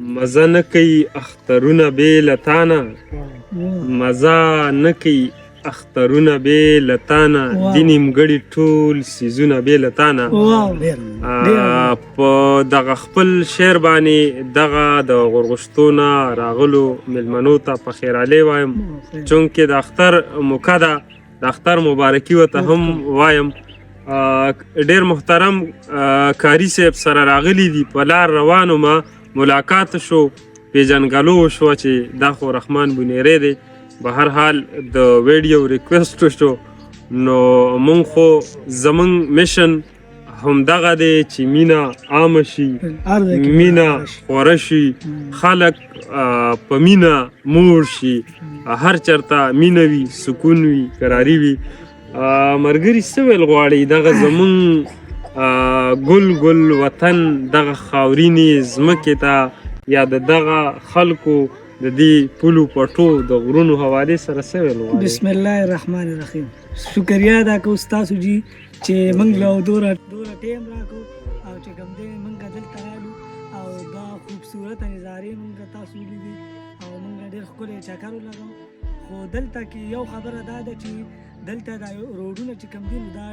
مزه نه کوي اخترونه بې له تانه، مزه نه کوي اخترونه بې له تانه، دي نیمګړي ټول څیزونه بې له تانه. په دغه خپل شعر باندې دغه د غورغښتو نه راغلو میلمنو ته په خیرالې وایم، چونکې د اختر موقع ده، د اختر مبارکي ورته هم وایم. ډیر محترم کاري صاحب سره راغلي دي، په لار روانو ما ملاقات شو، پیژنګلو شو چې دا خو رحمان بونیری دی. به هر حال د ویډیو ریکوست شو، نو مونږ خو زمونږ mission هم دغه دی چې مینه عامه شي، مینه خوره شي، خلک په مینه موړ شي، هر چرته مینه وي، سکون وي، قراري وي. مرګري څه ویل غواړي؟ دغه زمونږ ګل ګل وطن، دغه خاورینې ځمکې ته یا د دغه خلکو د دې پولو پټو د غرونو حوالې سره څه ویل غواړي؟ بسم الله الرحمن الرحیم. شکریا ادا کوو ستاسو جی چې موږ له دوره دوره ټایم راکو او چې کوم دی موږ دلته رالو او دا خوبصورته نظارې موږ تاسو ولیدې او موږ ډېر ښکلی چکر ولګاو. خو دلته کې یو خبره دا ده چې دلته دا روډونه چې کوم دي نو دا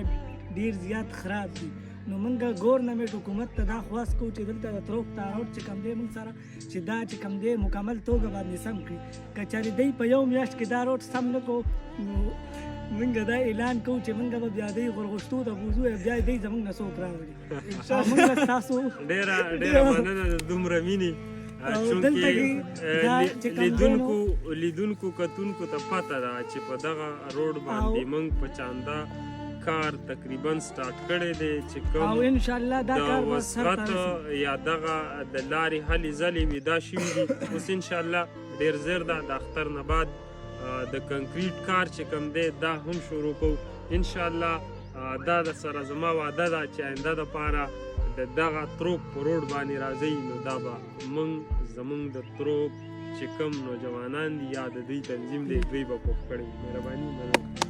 ډېر زیات خراب دي. نو موږ ګورنمنټ حکومت ته دا خواست کوو چې دلته د تروک تاروډ چې کوم دی موږ سره چې دا چې کوم دی مکمل توګه باندې سم کړي. که چېرې دی په یو میاشت کې دا روډ سم نه کو، نو موږ دا اعلان کوو چې موږ به بیا دی غورغښتو ته بوځو، بیا دی زموږ نه څوک راوړي. موږ ستاسو ډېره ډېره مننه د دومره مینې. دلته کې دا چې کوم دی لیدونکو کتونکو ته پته ده چې په دغه روډ باندې موږ په چانده کار تقریبا سٹارټ کړی دی چې کوم او ان شاء الله دا د کار به سر ته وسغت رسي. یا دغه د لارې هلې ځلې وي دا شوي دي. اوس ان شاء الله ډېر زر ده د اختر نه بعد د کنکریټ کار چې کوم دی دا هم شروع کوو ان شاء الله. دا د سره زما وعده ده چې آینده دپاره د دغه تروک په روډ باندې راځئ، نو دا به موږ زمونږ د تروک چې کوم نوجوانان دي یا د دوی تنظیم دی، دوی به پوخ کړي. مهرباني، مننه.